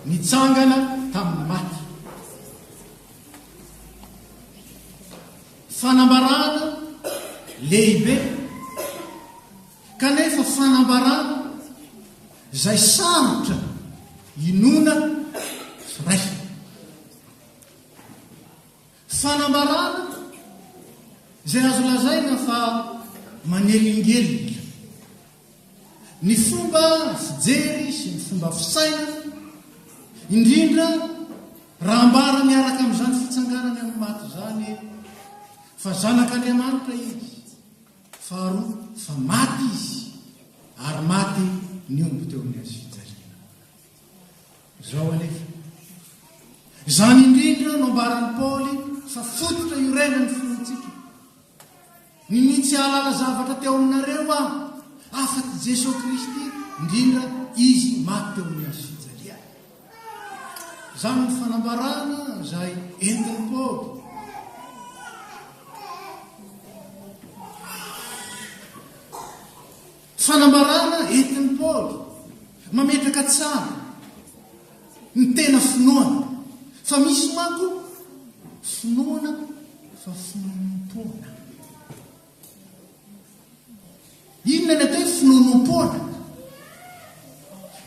Nitsangana tamin'ny maty. Fanambarana lehibe, kanefa fanambarana izay sarotra inoana sy raisina. Fanambarana izay azo lazaina fa manelingelina ny fomba fijery sy ny fomba fisainana, indrindra raha ambara miaraka amin'izany fitsanganany amin'ny maty izany fa Zanak'Andriamanitra Izy, faharoa fa maty Izy ary maty nihombo teo amin'ny hazofijaliana. Izao anefa, izany indrindra no ambaran'i Paoly fa fototra iorenan'ny finoantsika. Ninia tsy hahalala zavatra teo aminareo aho, afa-tsy Jesoa Kristy, indrindra Izy maty teo amin'ny hazo fijaliana. Izany no fanambarana izay entin'i Paoly. Fanambarana entin'i Paoly mametraka tsara ny tena finoana. Fa misy manko finoana fa finoanoam-poana. Inona ny atao hoe finoanoam-poana?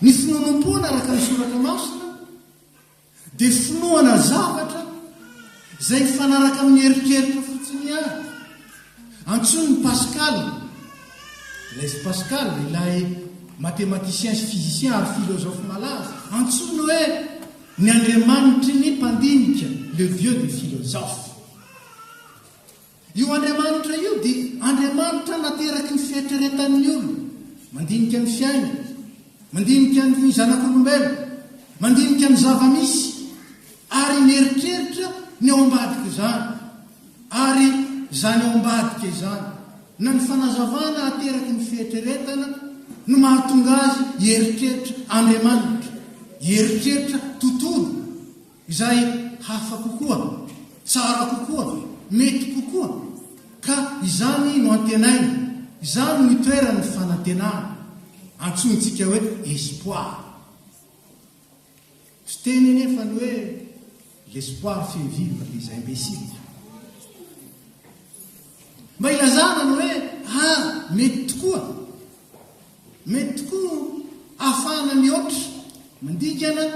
Ny finoanoam-poana araka ny soratra masina Dia finoana zavatra izay mifanaraka amin'ny eritreritra fotsiny ihany. Antsoin'i Pascal, Blaise Pascal, ilay mathématicien sy physicien ary philosophe malaza, antsoiny hoe ny Andriamanitry ny mpandinika, le Dieu des philosophes. Io Andriamanitra io dia Andriamanitra nateraky ny fieritreretan'ny olona, mandinika ny fiainana, mandinika ny zanak'olombelona, mandinika ny zava-misy, ary mieritreritra ny ao ambadik'izany. Ary izany ao ambadika izany, na ny fanazavana ateraky ny fieritreretana no mahatonga azy hieritreritra Andriamanitra, hieritreritra tontolo. Izay hafa kokoa, tsara kokoa, mety kokoa, ka izany no antenaina, izany no itoeran'ny fanantenana, antsointsika hoe espoir. Fiteny anefa ny hoe l'espoir fait vivre les imbéciles. Mba ilazana ny hoe ah, mety tokoa, mety tokoa ahafahana mihoatra, mandingana,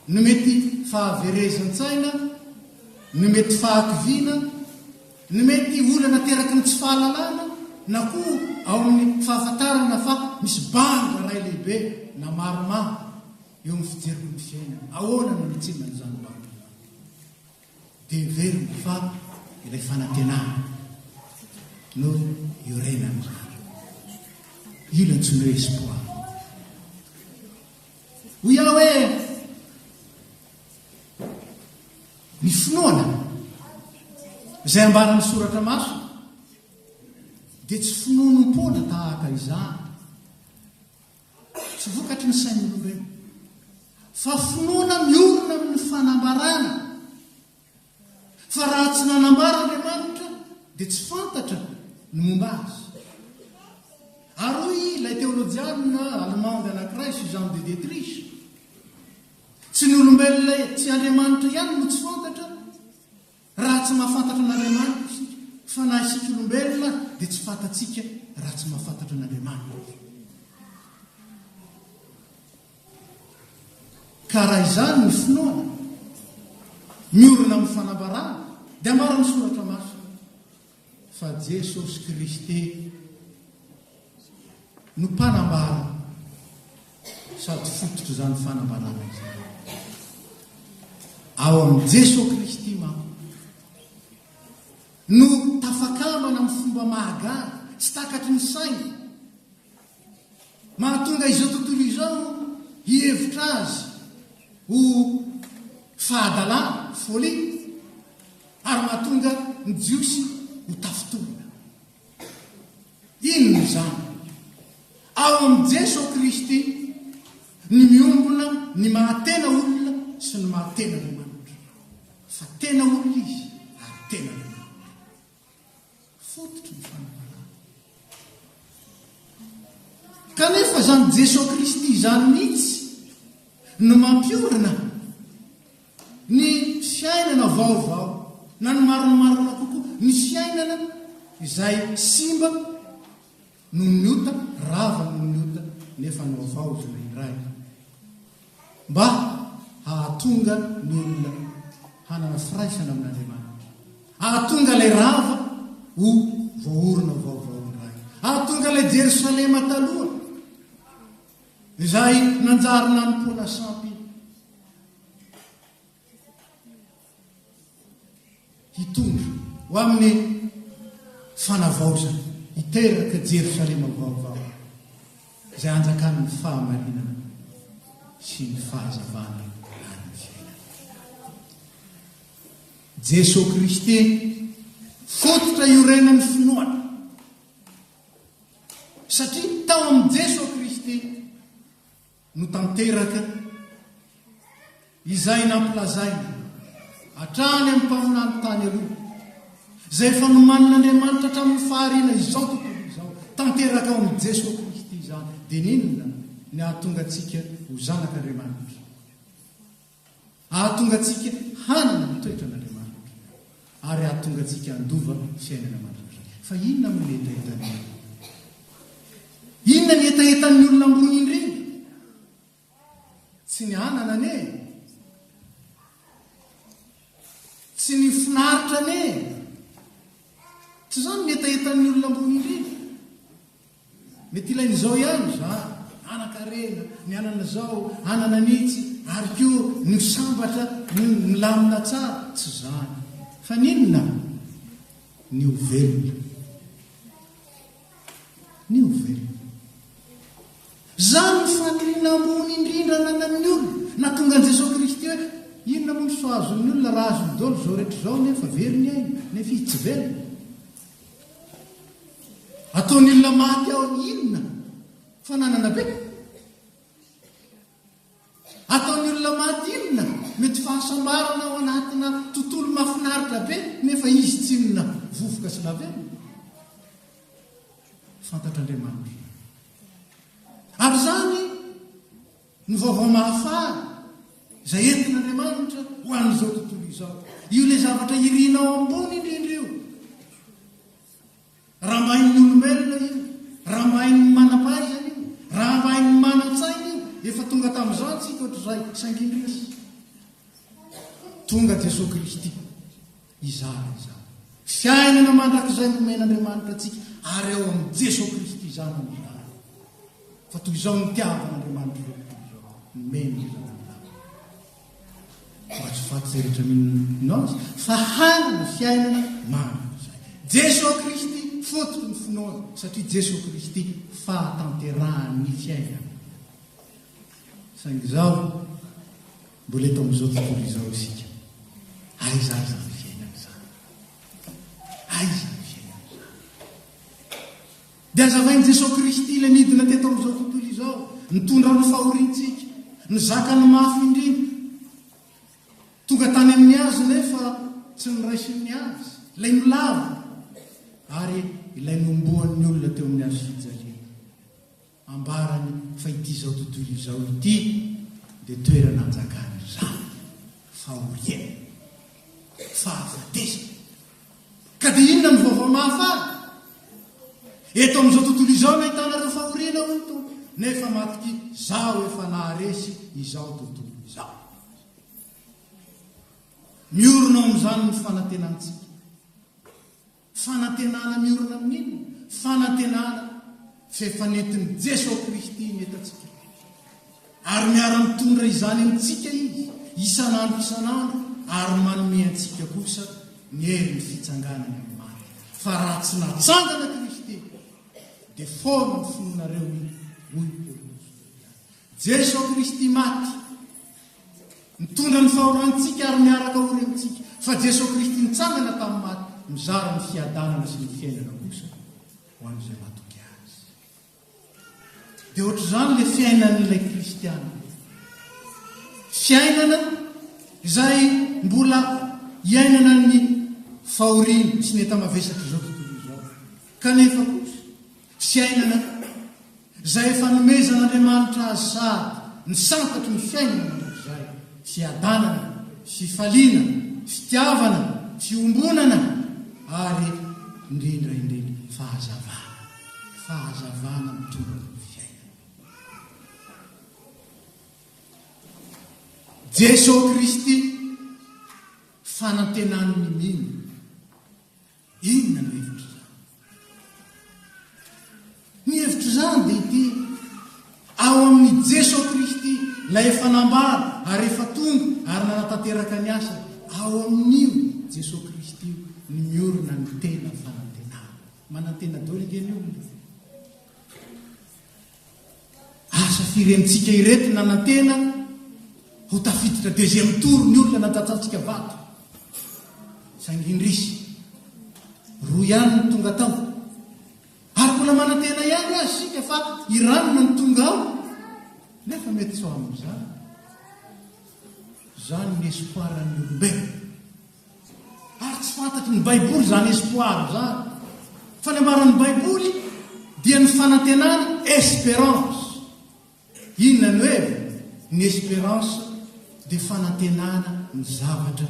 Ny mety fahaverezan-tsaina, ny mety fahakiviana, ny mety olana ateraky ny tsy fahalalana na koa ao amin'ny fahafantarana fa misy banga iray lehibe na maromaro eo amin'ny fijeriko ny fiainana. Ahoana no nitsinana izany banga izany? Dia heverina fa ilay fanantenana no iorenan'izany. Io ilay antsoina hoe espoir. Hoy aho hoe, Ny finoana izay ambaran'ny Soratra Masina dia tsy finoanoam-poana tahaka izany, tsy vokatry ny sain'olombelona, fa finoana miorina amin'ny fanambarana. Fa raha tsy nanambara Andriamanitra dia tsy fantatra ny momba azy. Ary hoy ilay teolojianina allemande anankiray, Suzanne de Dietrich, Tsy ny olombelona, tsy Andriamanitra ihany no tsy fantatra, raha tsy mahafantatra an'Andriamanitra isika, fa na isika olombelona dia tsy fantatsika raha tsy mahafantatra an'Andriamanitra. Ka raha izany ny finoana, miorina amin'ny fanambarana, dia ambaran'ny Soratra Masina fa Jesosy Kristy no mpanambara sady fototr'izany fanambarana izany. Ao amin'i Jesosy Kristy manko no tafakambana amin'ny fomba mahagaga, tsy takatry ny saina, Mahatonga izao tontolo izao hihevitra azy ho fahadalana, folie, ary mahatonga ny Jiosy ho tafintohina. Inona izany? Ao amin'i Jeso Kristy ny miombona ny maha-tena olona sy ny maha-tena Andriamanitra. Fa tena olona Izy ary tena Andriamanitra. Fototry ny fanambarana. Kanefa izany Jesoa Kristy izany mihitsy no mampiorina ny fiainana vaovao, na ny marimarina kokoa, ny fiainana izay simba noho ny ota, rava noho ny ota, nefa nohavaozina indray, mba hahatonga ny olona hanana firaisana amin'Andriamanitra, hahatonga ilay rava ho voaorina vaovao indray, hahatonga ilay Jerosalema taloha izay nanjary nanompoana sampy hitondra ho amin'ny fanavaozana, hiteraka Jerosalema vaovao izay hanjakan'ny fahamarinana sy ny fahazavana ary ny fiainana. Jesoa Kristy, fototra iorenan'ny finoana. Satria tao amin'i Jesoa Kristy no tanteraka izay nampilazaina hatrany amin'ny mpaminany tany aloha, izay efa nomanin'Andriamanitra hatramin'ny fahariana izao tontolo izao. Tanteraka ao amin'i Jesoa Kristy izany. Dia n'inona ny hahatonga antsika ho zanak'Andriamanitra? Hahatonga antsika hanana ny toetran'Andriamanitra ary hahatonga antsika handova fiainana mandrakizay. Fa inona moa ny hetahetan'ny olona? Inona ny hetahetan'ny olona ambony indrindra? Tsy ny hanana anie e! Tsy ny finaritra anie e! Tsy izany ny hetahetan'ny olona ambony indrindra. Mety ilaina izao ihany izany, hanan-karena, ny hanana izao, hanana an'itsy, ary koa ny ho sambatra, ny milamina tsara. Tsy izany. Fa ny inona? Ny ho velona. Ny ho velona. Izany no faniriana ambony indrindra ananan'ny olona. Nahatonga an'i Jesoa Kristy hoe, Inona moa no soa azon'ny olona raha azony daholo izao rehetra izao nefa very ny ainy, nefa izy tsy velona? Ataon'ny olona maty ao inona? Fananana be? Ataon'ny olona maty inona? Mety fahasambarana ao anatina tontolo mahafinaritra be nefa izy tsinona vovoka sy lavenona. Fantatr'Andriamanitra. Ary izany ny vaovao mahafaly izay entin'Andriamanitra ho an'izao tontolo izao. Io ilay zavatra irinao ambony indrindra io. Raha mba hain'ny olombelona io, raha mba hain'ny manam-pahaizana io, raha mba hain'ny manan-tsaina io, efa tonga tamin'izany tsika ohatr'izay, saingy indrisy, tonga Jesoa Kristy hizara izany. Fiainana mandrakizay nomen'Andriamanitra antsika ary ao amin'i Jesoa Kristy Zanany izany. Fa toy izao nitiavan'Andriamanitra izao tontolo izao, nomeny ny Zanany lahy. Mba tsy ho faty izay rehetra mino Azy, fa hanana fiainana mandrakizay. Jesoa Kristy fototry ny finoana, satria Jesoa Kristy fahatanterahan'ny fiainana. Saingy izao, mbola eto amin'izao tontolo izao isika. Aiza ary izany fiainana izany? Aiza ny fiainana izany? Dia hazavain'i Jesoa Kristy ilay nidina teto amin'izao tontolo izao, nitondra ny fahoriantsika, nizaka ny mafy indrindra. Tonga tany amin'ny azy nefa tsy noraisin'ny azy, ilay nolaviny ary ilay nohomboan'ny olona teo amin'ny hazo fijaliana. Ambarany fa ity izao tontolo izao ity dia toerana anjakan'ny rà, fahoriana, fahafatesana. Ka dia inona no vaovao mahafaly? Eto amin'izao tontolo izao no ahitanareo fahoriana, hoy ny Tompo, nefa matokia, Izaho efa naharesy izao tontolo izao. Miorina ao amin'izany ny fanantenantsika. Fanantenana miorina amin'inona? Fanantenana fa efa nentin'i Jesoa Kristy ny entantsika rehetra. Ary miara-mitondra izany amintsika Izy, isan'andro isan'andro, ary manome antsika kosa ny herin'ny fitsanganany amin'ny maty. Fa raha tsy natsangana Kristy, dia foana ny finoanareo, hoy Paoly Apostoly ihany. Jesoa Kristy maty. Mitondra ny fahorantsika ary miaraka ory amintsika. Fa Jesoa Kristy nitsangana tamin'ny maty, mizara ny fiadanana sy ny fiainana kosa ho an'izay matoky Azy. Dia ohatr'izany ilay fiainan'ilay kristiana. Fiainana izay mbola iainana ny fahoriana sy ny enta-mavesatr'izao tontolo izao. Kanefa kosa, fiainana izay efa nomezan'Andriamanitra azy sahady. Ny santatry ny fiainana mandrakizay, fiadanana, fifaliana, fitiavana, fiombonana ary indrindra indrindra fahazavana. Fahazavana mitondra ny fiainana. Jesoa Kristy, fanantenan'ny mino. Inona no hevitr'izany? Ny hevitr'izany dia ity, ao amin'i Jesoa Kristy, ilay efa nambara ary efa tonga ary nanatanteraka ny asany, ao amin'io Jesoa Kristy io no miorina ny tena fanantenana. Manantena daholo ange ny olona e! Asa firy amintsika ireto nanantena ho tafiditra deuxième tour ny olona nandatsantsika vato. Saingy indrisy, roa ihany no tonga tao. Ary mbola manantena ihany aza isika fa i ranona no tonga ao, nefa mety tsy ho amin'izany. Izany ny espoir-n'ny olombelona. Ary tsy fantatry ny Baiboly izany espoir izany. Fa ny ambaran'ny Baiboly dia ny fanantenana, espérance. Inona no heviny? Ny espérance dia fanantenana ny zavatra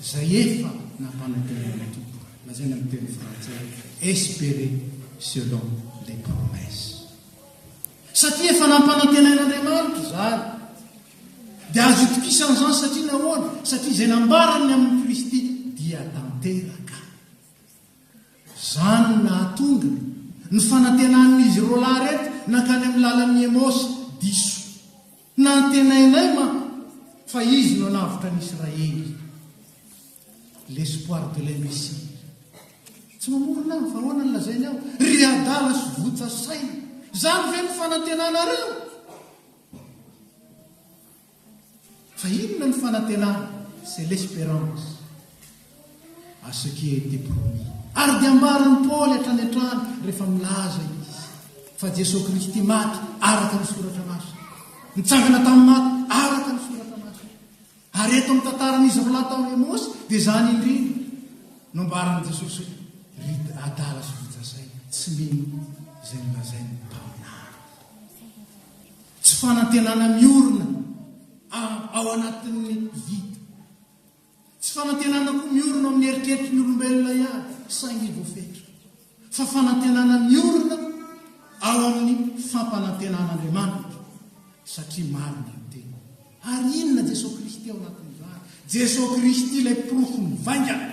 izay efa nampanantenain'ny Tompo. Lazaina amin'ny teny frantsay hoe espérer selon les promesses. Satria efa nampanantenain'Andriamanitra izany. Dia azo itokisana izany satria nahoana? Satria izay nambarany ny amin'i Kristy dia tanteraka. Izany no nahatonga ny fanantenan'izy roalahy ireto nankany amin'ny lalan'i Emaosy diso. Nantenainay manko fa izy no hanavotra ny Israely. L'espoir de l'imbécile. Tsy mamorona aho fa ahoana no lazainy ao? Ry adala sy votsa saina, izany ve no fanantenanareo? Fa inona ny fanantenana? C'est l'espérance à ce qui a été promis. Ary dia ambaran'i Paoly hatrany hatrany rehefa milaza izy fa Jesoa Kristy maty araka ny Soratra Masina, nitsangana tamin'ny maty araka ny Soratra Masina. Ary eto amin'ny tantaran'izy roalahy tao Emosy dia izany indrindra no ambaran'i Jesosy hoe, Ry adala sy votsa saina, tsy mino izay nolazain'ny mpaminany. Tsy fanantenana miorina ao anatin'ny vide. Tsy fanantenana koa miorina ao amin'ny eritreritry ny olombelona ihany, saingy voafetra. Fa fanantenana miorina ao amin'ny fampanantenan'Andriamanitra, satria marina ny teniny. Ary inona Jesoa Kristy ao anatin'izany? Jesoa Kristy ilay porofo mivaingana,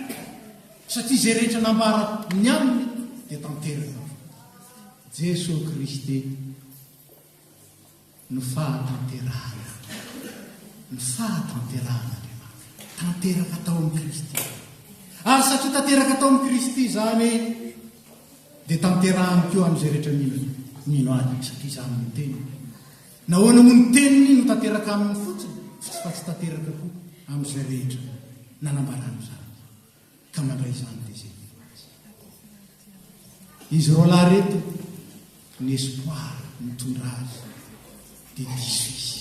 satria izay rehetra nambara ny aminy dia tanteraka avokoa. Jesoa Kristy. no fahatanterahana, ny fahatanterahan'Andriamanitra. Tanteraka tao amin'i Kristy. Ary satria tanteraka tao amin'i Kristy izany, dia tanterahany koa amin'izay rehetra mino, mino Azy, satria izany no teniny. Nahoana moa ny teniny no tanteraka aminy fotsiny, fa tsy tanteraka koa amin'izay rehetra nanambarany izany? Ka mandray izany dia izay mino azy. Izy roalahy ireto, ny espoir nitondra azy dia diso izy.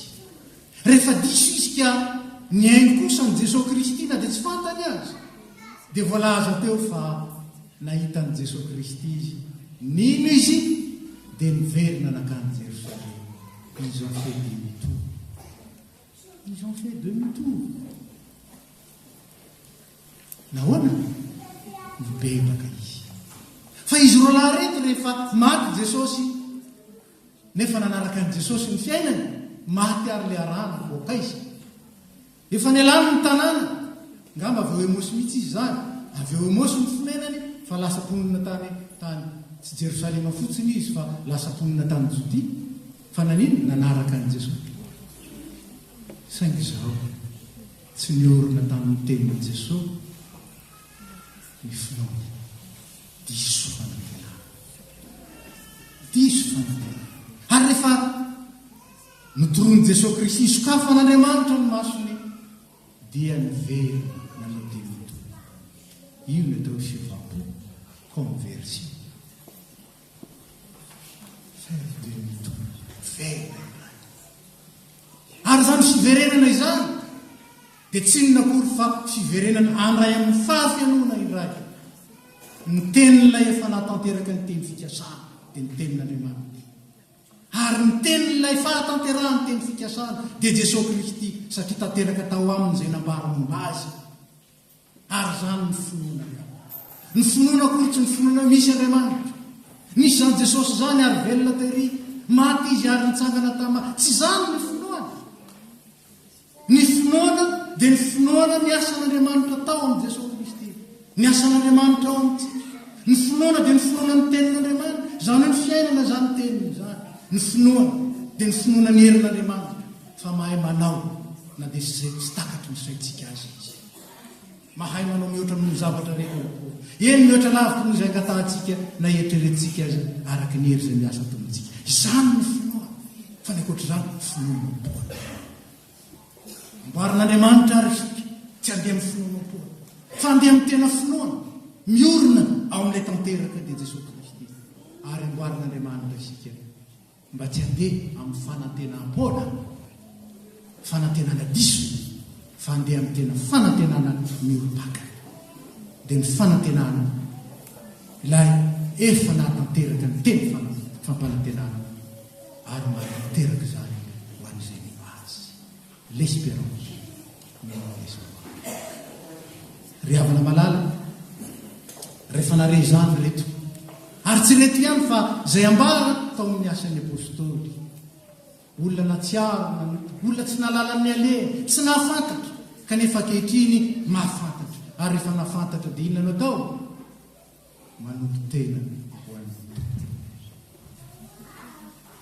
Rehefa diso izy ka nihaino kosa an'i Jesoa Kristy na dia tsy fantany aza, dia voalaza teo fa nahita an'i Jesoa Kristy izy, nino izy dia niverina nankany Jerosalema. Ils ont fait demi-tour. Ils ont fait demi-tour. Nahoana? Nibebaka izy. Fa izy roalahy ireto rehefa maty Jesosy, nefa nanaraka an'i Jesosy ny fiainany, maty ary le arahana voakaiza. Efa nialany ny tanàna, ngamba avy eo Emosy mihitsy izy izany, avy eo Emosy ny fonenany fa lasa mponina tany tany tsy Jerosalema fotsiny izy fa lasa mponina tany Jodia. Fa naninona? Nanaraka an'i Jesosy. Saingy izao. Tsy niorina tamin'ny tenin'i Jesoa ny finoany. Diso fanantenana. Diso fanantenana. Ary rehefa notoroan'i Jesoa Kristy hisokafan'Andriamanitra ny masony, dia niverina nanao demi-tour. Io no atao hoe fiovam-po, conversion. Faire demi-tour. Miverina indray. Ary izany fiverenana izany dia tsy inona akory fa fiverenana handray amin'ny fahafenoana indray ny tenin'ilay efa nahatanteraka ny teny fikasana, dia ny tenin'Andriamanitra. Ary ny tenin'ilay fahatanterahan'ny teny fikasana dia Jesoa Kristy, satria tanteraka tao aminy izay nambara momba Azy. Ary izany ny finoana ry havana. Ny finoana akory tsy ny finoana hoe misy Andriamanitra. Nisy izany Jesosy izany ary velona tery. Maty Izy ary nitsangana tamin'ny maty. Tsy izany ny finoana. Ny finoana dia ny finoana ny asan'Andriamanitra tao amin'i Jesoa Kristy. Ny asan'Andriamanitra ao amintsika. Ny finoana dia ny finoana ny Tenin'Andriamanitra. Izany hoe ny fiainana izany Teniny izany. Ny finoana dia ny finoana ny herin'Andriamanitra fa mahay manao na dia izay tsy takatry ny saintsika aza Izy. Mahay manao mihoatra noho ny zavatra rehetra avokoa. Eny, mihoatra lavitra noho izay angatahantsika na eritreretintsika aza, araka ny hery izay miasa ato amintsika. Izany no finoana. Fa ny ankoatr'izany, finoanoam-poana. Amboarin'Andriamanitra àry isika, tsy handeha amin'ny finoanoam-poana, fa handeha amin'ny tena finoana, miorina ao amin'ilay tanteraka, dia Jesosy Kristy. Ary amboarin'Andriamanitra isika. Mba tsy handeha amin'ny fanantenam-poana, fanantenana diso, fa handeha amin'ny tena fanantenana miorim-paka, dia ny fanantenana Ilay efa nahatanteraka ny teny fampanantenana ary mahatanteraka izany ho an'izay mino Azy. L'espérance mais non l'espoir. Ry havana malala, rehefa nare izany ireto, ary tsy ireto ihany fa izay ambara tao amin'ny Asan'ny Apostoly, olona nahatsiaro nanota, olona tsy nahalala ny alehany, tsy nahafantatra, kanefa ankehitriny mahafantatra, ary rehefa nahafantatra dia inona no atao? Manolo-tena ho an'ny Tompo.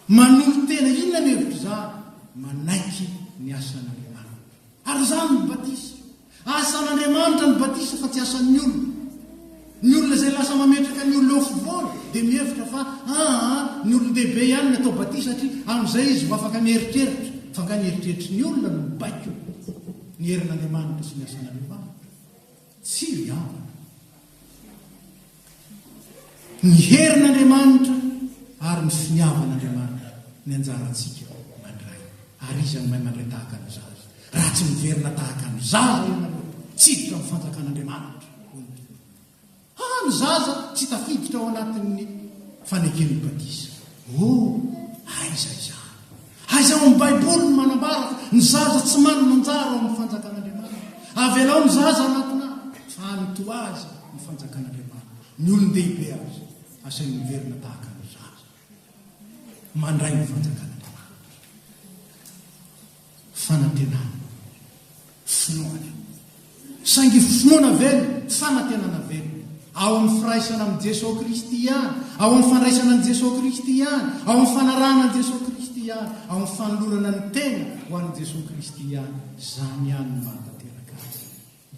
Manolo-tena, inona no hevitr'izany? Manaiky ny asan'Andriamanitra. Ary izany ny batisa. Asan'Andriamanitra ny batisa fa tsy asan'ny olona. Ny olona izay lasa mametraka ny olona eo afovoany dia mihevitra fa aa ny olon-dehibe ihany no atao batisa satria amin'izay izy vao afaka mieritreritra. Fa angaha ny eritreritry ny olona no mibaiko ny herin'Andriamanitra sy ny asan'Andriamanitra? Tsia ry havana. Ny herin'Andriamanitra ary ny finiavan'Andriamanitra ny anjarantsika mandray. Ary iza no mahay mandray tahaka ny zaza? Raha tsy miverina tahaka ny zaza ianareo, tsy hiditra amin'ny fanjakan'Andriamanitra, hoy ny Tompo. Ha, ny zaza tsy tafiditra ao anatin'ny faneken'ny batisa. Oh, aiza izany? Aiza ao amin'ny Baiboly no manambara fa ny zaza tsy manana anjara ao amin'ny fanjakan'Andriamanitra? Avelao ny zaza hanatona fa any toa azy ny fanjakan'Andriamanitra. Ny olon-dehibe aza asainy miverina tahaka ny zaza mandray ny fanjakan'Andriamanitra. Fanantenana. Finoana. Saingy finoana velona, fanantenana velona. Ao amin'ny firaisana amin'i Jesoa Kristy ihany, ao amin'ny fandraisana an'i Jesoa Kristy ihany, ao amin'ny fanarahana an'i Jesoa Kristy ihany, ao amin'ny fanolorana ny tena ho an'i Jesoa Kristy ihany, izany ihany no mahatanteraka azy.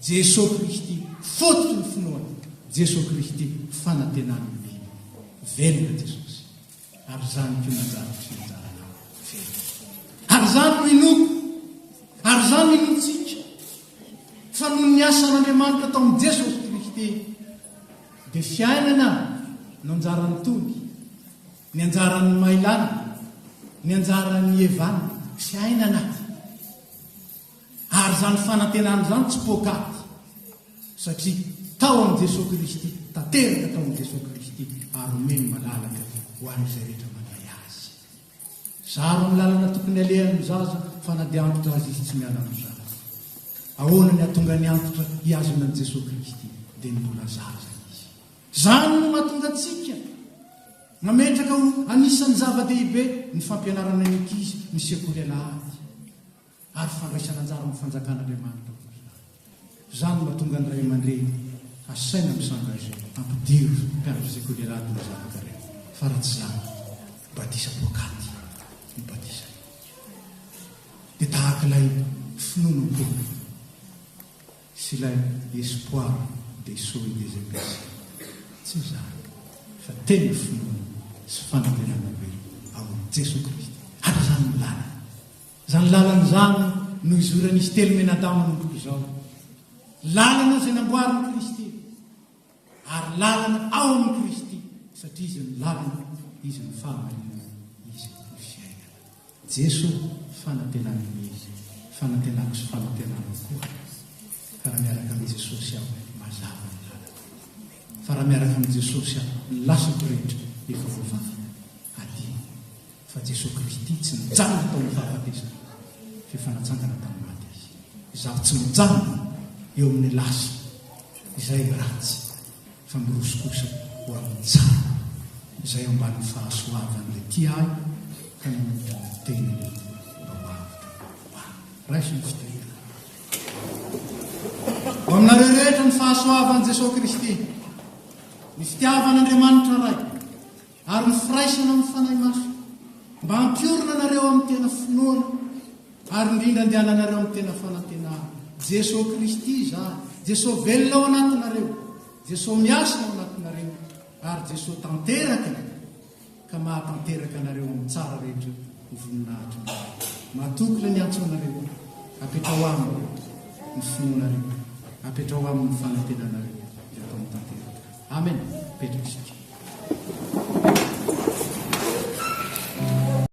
Jesoa Kristy, fototry ny finoana. Jesoa Kristy, fanantenan'ny mino. Velona Jesosy. Ary izany koa no anjarako sy ny anjaranao. Velona. Ary izany no inoako. Ary izany no inoantsika. Fa noho ny asan'Andriamanitra tao amin'i Jesosy Kristy, dia fiainana no anjaran'ny Tony, ny anjaran'ny Mailana, ny anjaran'i Evan. Fiainana. Ary izany fanantenana izany tsy poakaty, satria tao amin'i Jesoa Kristy, tanteraka tao amin'i Jesoa Kristy, ary omeny malalaka ho an'izay rehetra mandray Azy. Zaro ny lalana tokony alehan'ny zaza, fa na dia antitra aza izy tsy miala amin'ny zaza. Ahoana ny hahatonga ny antitra hihazona an'i Jesoa Kristy? Dia ny mbola zaza izy. Izany no mahatonga antsika mametraka ho anisan'ny zava-dehibe ny fampianarana ny ankizy ny sekoly alahady. ary fandraisana anjara amin'ny fanjakan'Andriamanitra koa izany. Izany no mahatonga ny ray aman-dreny asaina mi-s'engager, ampidiro mpianatra sekoly alahady ny zanakareo, fa raha tsy izany, batisa poakaty ny batisany. Dia tahaka ilay finoanoam-poana sy ilay espoir des sots et des imbéciles. Tsy izany, fa tena finoana sy fanantenana velona ao amin'i Jesoa Kristy. Ary izany no lalana. Izany lalana izany no izoran'izy telo mianadahy manomboka izao. Lalana izay namboarin'i Kristy, ary lalana ao amin'i Kristy, satria Izy no lalana, Izy no fahamarinana, Izy no fiainana. Jeso fanantenana Izy, fanantenako sy fanantenanao koa, fa raha miaraka amin'i Jesosy aho, mazava ny lalako. Fa raha miaraka amin'i Jesosy aho, ny lasako rehetra efa voavaha. Adino. Fa Jesoa Kristy tsy nijanona tao amin'ny fahafatesana, fa efa natsangana tamin'ny maty Izy. Izaho tsy mijanona eo amin'ny lasa izay ratsy, fa miroso kosa ho amin'ny tsara izay ambanin'ny fahasoavan'Ilay tia ahy ka nanolotra ny tenany mba ho avotra ho ahy. Raiso ny fitahiana. Ho aminareo rehetra ny fahasoavan'i Jesoa Kristy, ny fitiavan'Andriamanitra Ray, ary ny firaisana amin'ny Fanahy Masina, mba hampiorina anareo amin'ny tena finoana, ary indrindra andehananareo amin'ny tena fanantenana. Jesoa Kristy izany, Jesoa velona ao anatinareo, Jesoa miasa ao anatinareo, ary Jesoa tanteraka ka mahatanteraka anareo amin'ny tsara rehetra ho voninahitry ny Ray. Matoky ilay niantso anareo, apetraho aminy ny finoanareo, apetraho aminy ny fanantenanareo, dia ataony tanteraka. Amen. Mipetraka isika.